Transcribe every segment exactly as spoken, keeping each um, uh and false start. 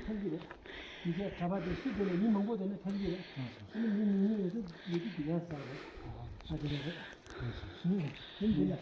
ཐོན་གྱི་རེད། དེ་རྗེས་གྲྭ་པ་དེ་སུ་དེ་ནས་མི་མང་པོ་དེ་ནས་ཐོན་གྱི་རེད། དེ་ནས་མི་མི་ཡོད་ཚད་ཡོད་ཚད་དེ་ག་ས་རེད། ཨ་དེ་རེད་རེད། དེ་འདི་ལ།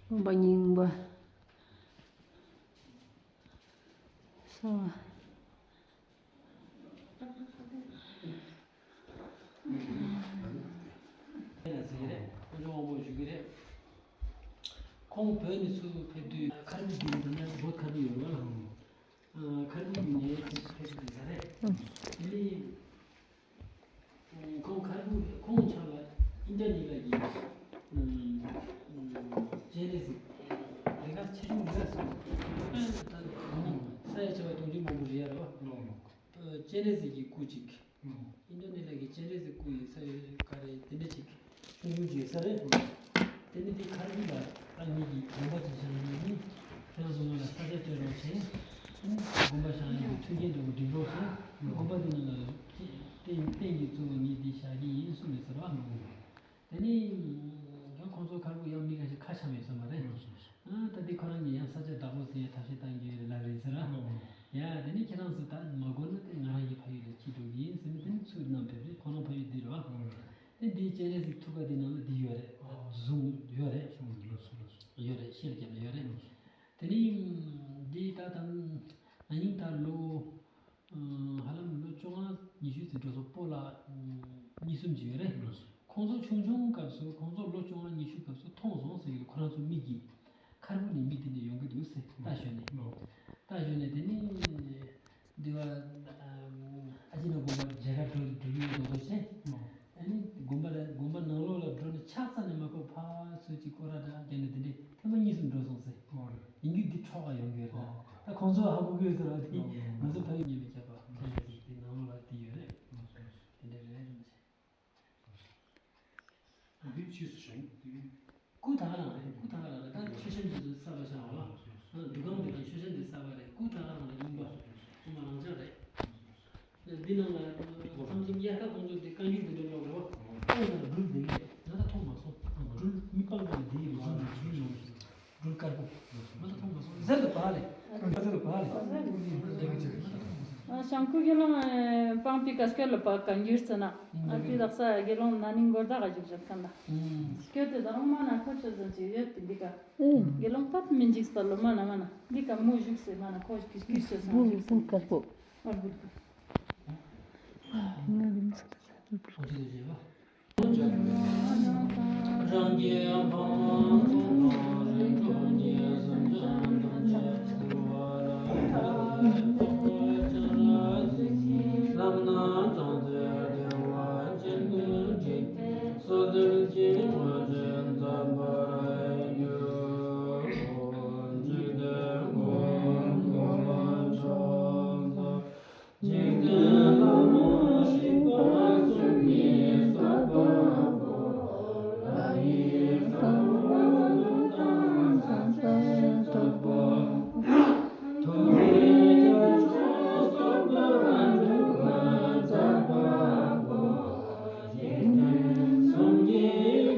སྟོན་པ་རྙིང་པ། གསང་བ། ཟེར་གྱི་རེད། དཀོན་མཆོག་དབང་པོ་ཞུ་གི་རེད། ཁོང་བོད་ནས་ཚུར་ཕེབས་དུས་ཁ་རི་འདི་ནས་ད་ནས་བོད་ཁ་རི་ཡོད་རེད་བ། ཁ་རི་འདི་ནས་ཕེབས་དུས་ད་རེད། དེ་ནས། ཁོང་ཁ་རི་ཁོང་ཆ་ལ་ཨིན་ཌ་ནི་ལ་གི་སྤྱན་རས་གཟིགས་རེ་ཁ་ཆེ་ཆུང་རེ་སོང་། ད་ས་ཡ་ཆེ་བ་དུང་ཕྱུར་མང་པོ་རེད་ཡ་རེད་བ། སྤྱན་རས་གཟིགས་ཀྱི་སྐུ་གཅིག་ཨིན་ཌ་ནི་ལ་གི་སྤྱན་རས་གཟིགས་སྐུ་ཡིན་ས་ཡོད་ག་རེ་དེ་འདྲ་ཅིག་ཆུང་ཆུང་ཅིག་ས་རེད། དེ་ནི་དེ་ཁ་རི་ལ་ཨ་ནི་གི་དགོན་པ་ཅིག་བཞེངས་ནས་ནི་ཁྱེད་རང་ཚོ་ང་ལ་ས་ཆ་སྤྲད་རོགས་བྱས། ཨ་ནི་དགོན་པ་བཞེངས་ཡག་གི་མཐུན་རྐྱེན་འདྲ་པོ་སྒྲིག་རོགས་བྱས། དགོན་པ་དེ་ནང་ལ་རྟེན་རྟེན་གྱི་གཙོ་བོ་ངས་འདི་བཞག་གི་ཡིན་གསུངས་ནས་ཟེར་བ། དེ་ནི་ཡང་ཁོང་ཚོ་ཁ་རི་ཡང་མི་ཁ་ཤས་ཁ་ཆག་མེད་སོང་བ་རེད། ཨ་ད་དེ་ཁོ་རང་གིས་ཡང་ས་ཆ་བདག་པོ་ཟིན་ཡ་ཐབས་ཤེས་བཏང་གི་ཡོད་རེད་ལབ་རེད་ཟེར་ར། ཡ་དེ་ནི་ཁྱེད་རང་ཚོ་ད་མ་དགོས་ན་དེ་ང་རང་གི་ཕ་ཡུལ་ལ་ཁྱེར་འགྲོ་གི་ཡིན་ཟེར་ནས་དེ་ནི་ཚུར་བསྣམས་ཕེབས་རེད། ཁོ་རང་ཕ་ཡུལ་འདི་རེད་བ། དེ་འདིའི་སྤྱན་རས་གཟིགས་ཐུགས་ཀ་འདི་ནང་ལ་འདི་ཡོད་རེད། གཟུངས་ཡོད་རེད། ཡོད་རེད། ཤེལ་རྒྱབ་ལ་ཡོད་རེད། དེ་ནི་འདི་ད་ད་ན་ནིང་ད་ལོ་ཧ་ལམ་ལོ་བཅོ་ལྔ་ཉི་ཤུ་ཙམ་འགྲོ་སོང་། སྤོ་ལགས་གཉིས་གསུམ་ཅིག་ཡོད་རེད། ཁོང་ཚོ་ཆུང་ཆུང་སྐབས་སུ་ཁོང་ཚོ་ལོ་བཅོ་ལྔ་ཉི་ཤུ་སྐབས་སུ་མཐོང་སོང་ཟེར་གྱི་ཁོ་རང་ཚོ་མིག་གིས་ཁ་རི་ནས་མི་དེ་འདྲ་ཡོང་གི་འདུག་ཟེར་ལྟ་ཞོན་ནས། ལྟ་ཞོན་ནས་དེ་ནི། འདི་བ། ཨ་ཅེ་ན་དགོན་པར་མཇལ་ཁ་འགྲོ་འགྲོ་གི་ཡོད་མདོག་མདོག་བྱས། ཨ་ནི་དགོན་པ་ལ་དགོན་པ་ནང་ལོགས་ལ་འགྲོ་ནས་ཆགས་ཚར་ནས་མ་གོ་ཕར་ཚུར་ཅིག་སྐོར་ར་འདྲ་བརྒྱབ་ནས་དེ་འདྲས་ཐེངས་མ་གཉིས་གསུམ་འགྲོ་སོང་ཟེར། ཡིན་རྒྱུ་འདི་འཕྲོག་ག་ཡོང་གི་ཡོད་རེད། ད་ཁོང་ཚོ་ཧ་གོ་གི་ཡོད་ཟེར་བ་དེ་ང་ཚོ་ཕ་ཡུལ་ཉེ་བའི་ཁྱད་པར་ཐེངས་རེ་ཅིག་དེ་ནང་ལོགས་ལ་དེ་ཡོད་རེད། དེ་འདྲས་རེད་རེད་མ་བྱས། འདི་ཕྱིས་སུ་བཞེངས་ཏེ། སྐུ་ད་ག་རང་རེད། སྐུ་ད་ག་རང་རེད། ད་མཆོད་བཤམས་འདི་ཚོ་གསར་པ་བཞེངས་པ། འདུ་ཁང་འདི་དང་མཆོད་བཤམས་འདི་གསར་པ་རེད། སྐུ་ད་ག་རང་རེད། རྙིང་པ་སྔོན་མ་རང་འཇགས་རེད། འདི་ནང་ལ་མཚམས་མཚམས་དབྱར་ཁ་ཁོང་ཚོ་འདི་བཀའ་འགྱུར་འདི་འདྲ་ཀློག་རེད་བ། ཨོ་ཡ་སྦྲུལ་འདི་གི་ང་ད་མཐོང་མ་སོང་། སྦྲུལ་མི་སྤང་འདི་གི་འདི་གི་སྦྲུལ་འདི་སྦྲུལ་ཡོང་། སྦྲུལ་དཀར་པོ། མ་ད་མཐོང་མ་སོང་། ཟེར་དུ་བ་རེད། ཟེར་དུ་བ་རེད། ཨ་ཞང་སྐུ་དགེ་སློང་སྤང་པའི་ག་སྐོར་ལ་བ་གང་འགྱུར་ཟེར་ན། ཨ་དེ་དག་ས་དགེ་སློང་ན་ནིང་མགོ་བདག་ག་བཞུགས་བཞག་མཁན་ལ། སྐྱོ་དེ་དང་མ་ན་ཁོ་ཆོ་ཟན་ཅིག་ཡོད་དེ་འདི་ག་དགེ་སློང་ཐབས་མི་འཇིགས་པ་ལོ་མ་ན་མ་ན་འདི་ག་མོ་བཞུགས་སེ་མ་ན་ཁོ་ཀིར་ཀིར་ཆོ་ཟན་བུ་ཅིག་བུ་དཀར་པོ། ཨ་བུ་དཀར། འཇིག་རྟེན་ལ་མ་ཞིག་པ་གསུམ་གཉིས་ས་པ་པོ། ལ་ཡི་ས་བོ་ལུ་དང་ས་ས་ས་པ། ཐུགས་རྗེ་ཆོས་སོགས་པ་འགྲུབ་པ་ས་པ་པོ། འཇིག་རྟེན་གསུམ་གྱི་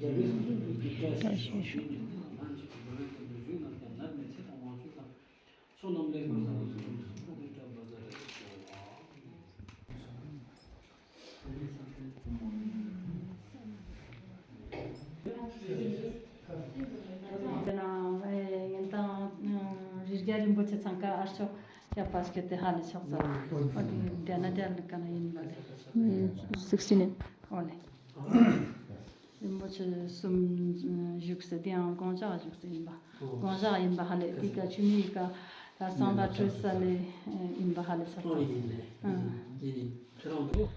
རྒྱལ་བའི་སོ་སོའི་ལུགས་ཀྱི་བཀྲ་ཤིས་ཤོག། དེ་ནང་ངན་དང་རི་རྒྱ་རིན་པོ་ཆེ་ཚང་ཀ་ཨར་ཆོག་ཡ་པ་སྐད་དེ་ཧ་ལས་ཆོག་ས། ཨོ་དེ་འདྲ་ན་འདྲ་ལ་ཀ་ན་ཡིན་པ་ལས། སིག་སི་ཊི་ནེ། ཨོ་ལེ། རིན་པོ་ཆེ་གསུམ་བཞུགས་སེ་དེའང་དགོངས་འཇགས་བཞུགས་སེ་ཡིན་པ། དགོངས་འཇགས་ཡིན་པ་ཧ་ལས་དེ་ཀ་ཆུ་མིའི་ཀ་ད་གསང་བདག་སྤྲོད་ས་ལས་ཡིན་པ་ཧ་ལས་ཆགས་ཨོ་ཡིན་ལེ། ཨང་། ཡིན་ཡིན། ཁྱེད་རང་འདུག་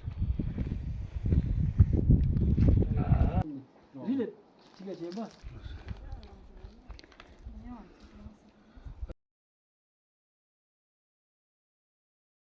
ལི་ལེ་ཅི་ག་བྱེད་པ།